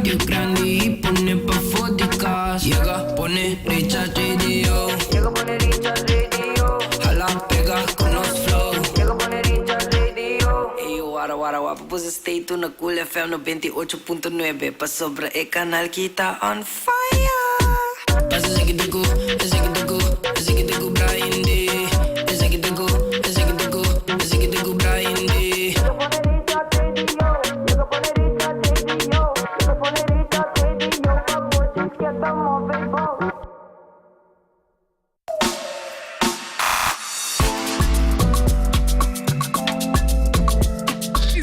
Radio grandi y pone pafo di cas. Yega pone Richard Radio. Yega pone Richard Radio. Hala pega cu nos flow. Yega pone Richard Radio. Ey wara wara wapa boso stay tune na Cool FM 98.9 pasobra e canal ki ta on fire. Pasa esaki ta cu, esaki ta cu, esaki ta cu Brian D. Esaki ta cu, esaki ta cu, esaki ta cu Brian D.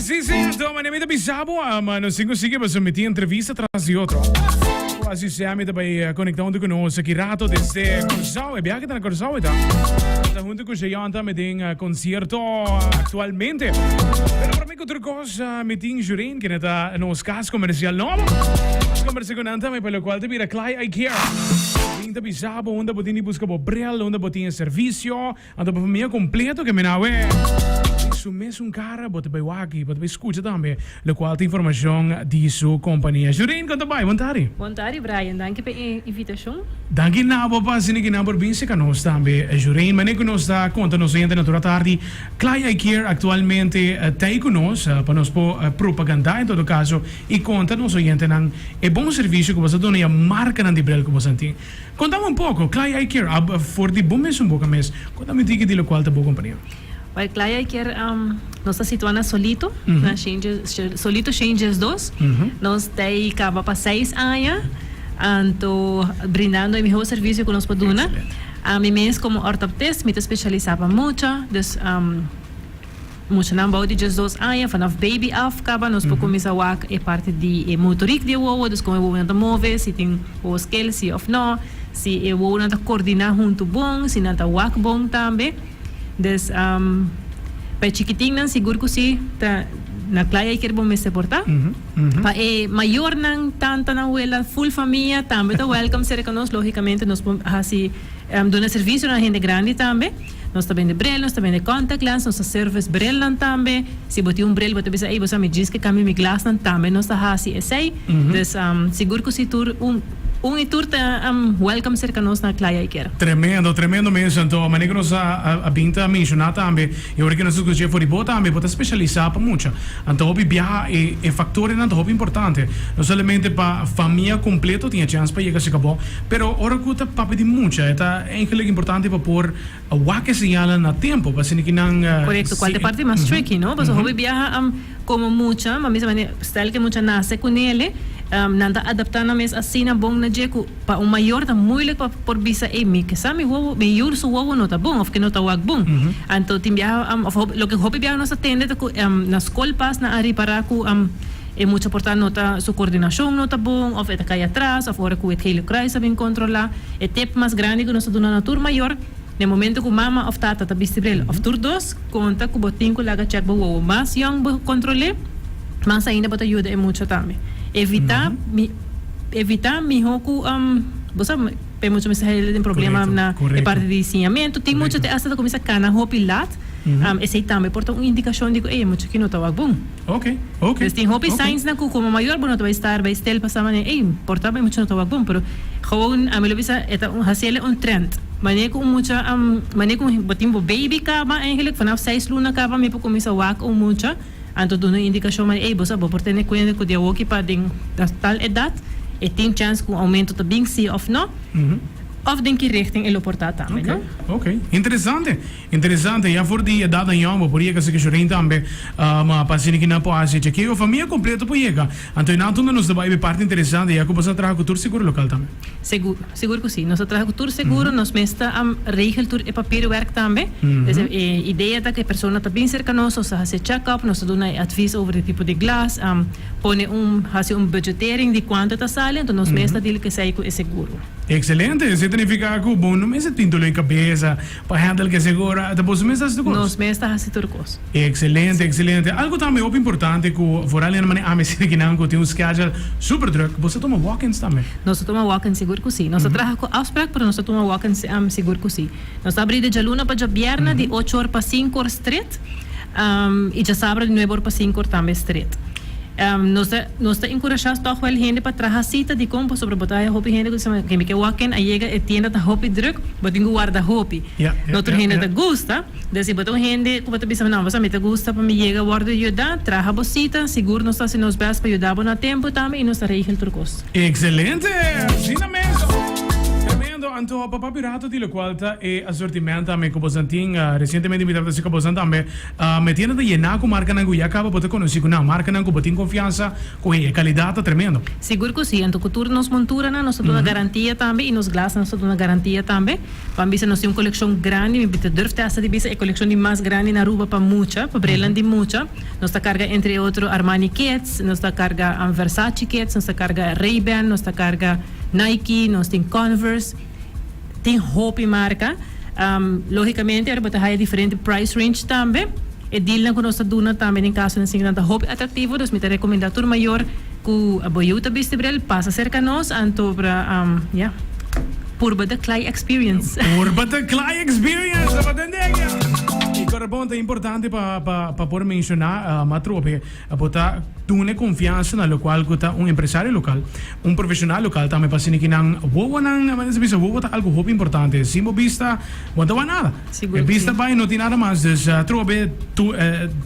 Sí, sí, anto mane mi ta bisa bo, ma nos tin cu sigui pasobra mi tin entrevista tras di otro. Así sea, mi ta bay conecta hunto cu nos aki rato desde Curaçao. E biaha ta na Curaçao e ta. Ta hunto cu Jean tambe den concierto actualmente. Pero prome cu otro cos, mi tin Jureen, kende ta nos cas comercial nobo. Nos conversa cu nan tambe pa locual ta bira Clay Eye Care. Bin ta bisa bo unda bo tin di busca bo bril, unda bo tin e servicio. Anto pa famia completo ke mira awe su mesun cara bo ta bay wak y bo ta bay scucha tambe locual ta informacion di su compania. Jureen con ta bay? Bon tardi. Bon tardi Brian, danki pa e invitacion. Danki na bo pa asina ki nan por bin seca nos tambe Jureen. Manera cu nos ta conta nos oyente na tur atardi, Clay Eye Care actualmente ta ey cu nos pa nos por propaganda en todo caso y conta nos oyentenan e bon servicio cu bo sa duna y e marcanan di bril cu bo sa tin. Kontami un poko, Clay Eye Care, ab for di bo mesun boka mes, kontami un tiki di lokual ta bo kompania. Wèl, Clay Eye Care, nos ta situá na Solito, na Shenges, Solito Shenges dos. Nos ta ei kaba pa seis aña, anto brindando e mihó servisio ku nos por duna. Ami mes komo ortoptist mi ta spesialisá pa mucha, dus Muchanan bou di diesdos aña, vanaf baby af kaba nos por kuminsá wak e parti di e motorik di e wowo, dus kon e wowonan ta move, si tin wowo skel si òf nò, si e wowonan ta kordiná huntu bon, si nan ta wak bon tambe. Dus pa e chikitinnan sigur ku si ta na kla ei kier bo mester por ta. Pa e mayornan, tantanan, wela, ful famia tambe ta wèlkòm serka nos, lógikamente nos por hasi duna servisio na hende grandi tambe. Nos ta bende bril, nos ta bende contact lens, nos ta service brilnan tambe. Si bo tin un bril bo ta bisa, ey bo sa mi djis ke cambia mi glasnan, tambe nos ta haci esey. Dus sigur cu si tur un un y tur ta welcome cerca nos na Playa Ikera. Tremendo, tremendo mes. Anto manera cu nos a a bin ta menciona tambe y ora cu nos a scucha for di bo tambe, bo ta specialisa pa mucha. Anto hopi biaha e e factorenan ta hopi importante. No solamente pa famia completo tin e chance pa yega cerca bo, pero ora cu ta papia di mucha e ta eigenlijk importante pa por wak e señalnan na tempo pa asina ki nan Korekto, kual ta e parti mas tricky no? Pasobra hopi biaha komo mucha, ma misa manera stel ke mucha nase ku nele, nan ta adaptá nan mes asina bon na dje ku pa un mayor ta moeilijk pa por bisa ey mi ke sa mi wowo, mi yur su wowo no ta bon òf ke no ta wak bon. Anto tin biaha òf loke hopi biaha nos ta tende ta ku na skol pas nan a ripará ku e mucha por ta nota su kordinashon no ta bon òf e ta kai atras òf ora ku e gele kruis a bin kontrolá. E tip mas grandi ku nos ta duna na tur mayor, na e momento ku mama òf tata ta bisti bril òf tur dos, konta ku bo tin ku laga chèk bo wowo. Mas yòn bo kontrol'é, mas ainda bo ta yuda e mucha tambe. Evitá mi evitá mihó ku bo sa e mucha mester hel den problema na e parti di siñamentu. Tin mucha te asta ta kuminsá kana hopi lat, esei tambe por ta un indikashon di ku ey e mucha aki no ta wak bon. Ok, ok. Dus tin hopi signs nan ku komo mayor bo no ta bai star bai stil pasá manera ey por ta bai mucha no ta wak bon pero gewoon ami lo bisa e ta un hasiel un trend manera ku un mucha manera ku bo tin bo baby kaba eigenlijk vanaf seis luna kaba mi por kuminsa wak un mucha anto duna un indikashon manera ey bo sa bo por tene kuenta ku di awoki pa den tal edat e tin chans ku un oumento ta bin si of no of den ki richting e lo por ta tambe no. Ok, ok interesante. Interesante, ya for di edadnan yòn bo por yega si Shoreen tambe, ma pa asina ki nan por hasi chekeo famia kompleto por yega. Anto e nan tunda nos ta bai e parti interesante ya ku boso a traha ku tur seguro lokal tambe. Segur, segur ku si. Nos a traha ku tur seguro, nos mes ta regel tur e papierwerk tambe. Dus e idea ta ku e persona ta bin serka nos, nos ta hasi e check up, nos ta duna e advies over di tipo di glas, pone un hasi un budgetering di kuantu ta sali, anto nos mes ta deal ku esei ku e seguro. Excelente, esei ta nifiká ku bo no mester tin doló di kabesa pa handle ke seguro, ta boso mes ta hasi tur kos? Nos mes ta hasi tur kos. Excelente, excelente. Algu tambe hopi importante ku vooral hende manera ami siti kinan ku tin un schedule super druk, boso ta tuma walk-ins tambe? Nos ta tuma walk-ins sigur ku si. Nos ta traha ku afspraak pero nos ta tuma walk-ins sigur ku si. Nos ta abri di djaluna pa djabièrnè di ocho or pa sinku or stret i djasabra di nuebe or pa sinku or tambe stret. Nos ta nos ta enkurashá tòg wèl hende pa traha sita dikon pasobra bo ta haña hopi hende ku ta bisa ke mi ke wak ken a yega e tienda ta hopi drùk bo tin ku warda hopi. No tur hende ta gusta, dus si bo ta un hende ku bo ta bisa no bo sa mi ta gusta pa mi yega wòrdu yuda traha bo sita sigur nos ta hasi nos bèst pa yuda bo na tempu tambe i nos ta regel tur kos. Excelente! Asina mes! Tremendo! Anto pa papia rato di lokual ta e asortiment tambe ku boso tin resientemente mi tabata si ku boso tambe Mi tienda ta yená ku markanan ku ya kaba bo ta konosí ku nan, markanan ku bo tin konfiansa ku e kalidat ta tremendo. Sigur ku sí. Anto ku tur nos monturanan nos ta duna garantia tambe i nos glasnan nos ta duna garantia tambe. Ban bisa nos tin un kolekshon grandi, mi ta durf te hasta di bisa e kolekshon di mas grandi na Aruba pa mucha, pa brelnan di mucha. Nos ta karga entre otro Armani Kids, nos ta karga Versace Kids, nos ta karga Ray-Ban, nos ta karga Nike, nos tin Converse. Tin hopi marka. Logicamente ora bo ta haya diferente price range tambe. E dealnan cu nos ta duna tambe den caso den nan ta hopi atractivo, dus mi ta recomenda tur mayor cu bo yiu ta bisti bril pasa cerca nos anto pra ya purba the Klai experience. Purba the Klai experience! Tabata tende aki. Y Corabon ta importante pa pa por menciona atrobe. Bo ta duna e konfiansa na lokual ku ta un empresario lokal, un profeshonal lokal tambe pa asina ki nan wowonan, manera sa bisa wowo ta algu hopi importante. Sin bo bista bo no ta wak nada. Sigur E ku bista si. bai no tin nada mas. Dus atrobe tu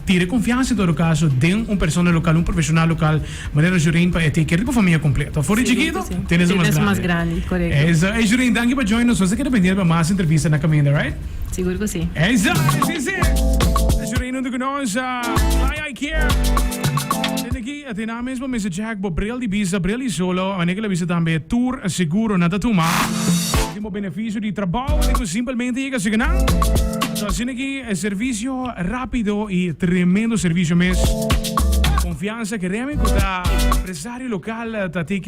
tira e konfiansa en todo kaso den un persona lokal, un profeshonal lokal manera Jureen pa e take care di bo famia kompleto. For di Sigur chikito ku si. te esun Te mas esun mas grandi. grandi, korekto. Eso. Ey Jureen, danki pa join nos. Nos ta keda pendiente pa mas entrevista na kaminda, right? Sigur ku si. Eso, si si. Jureen huntu ku nos. Fly I Care. Tende aki, te na mes bo mester check bo bril di bista, bril di solo, manera ku la bisa tambe tur seguro nan ta tuma. Tin bo beneficio di trabou di ku simpelmente yega sega nan. So asina aki e servicio rapido y tremendo servicio mes. Confiansa keremi ku ta empresario local ta take.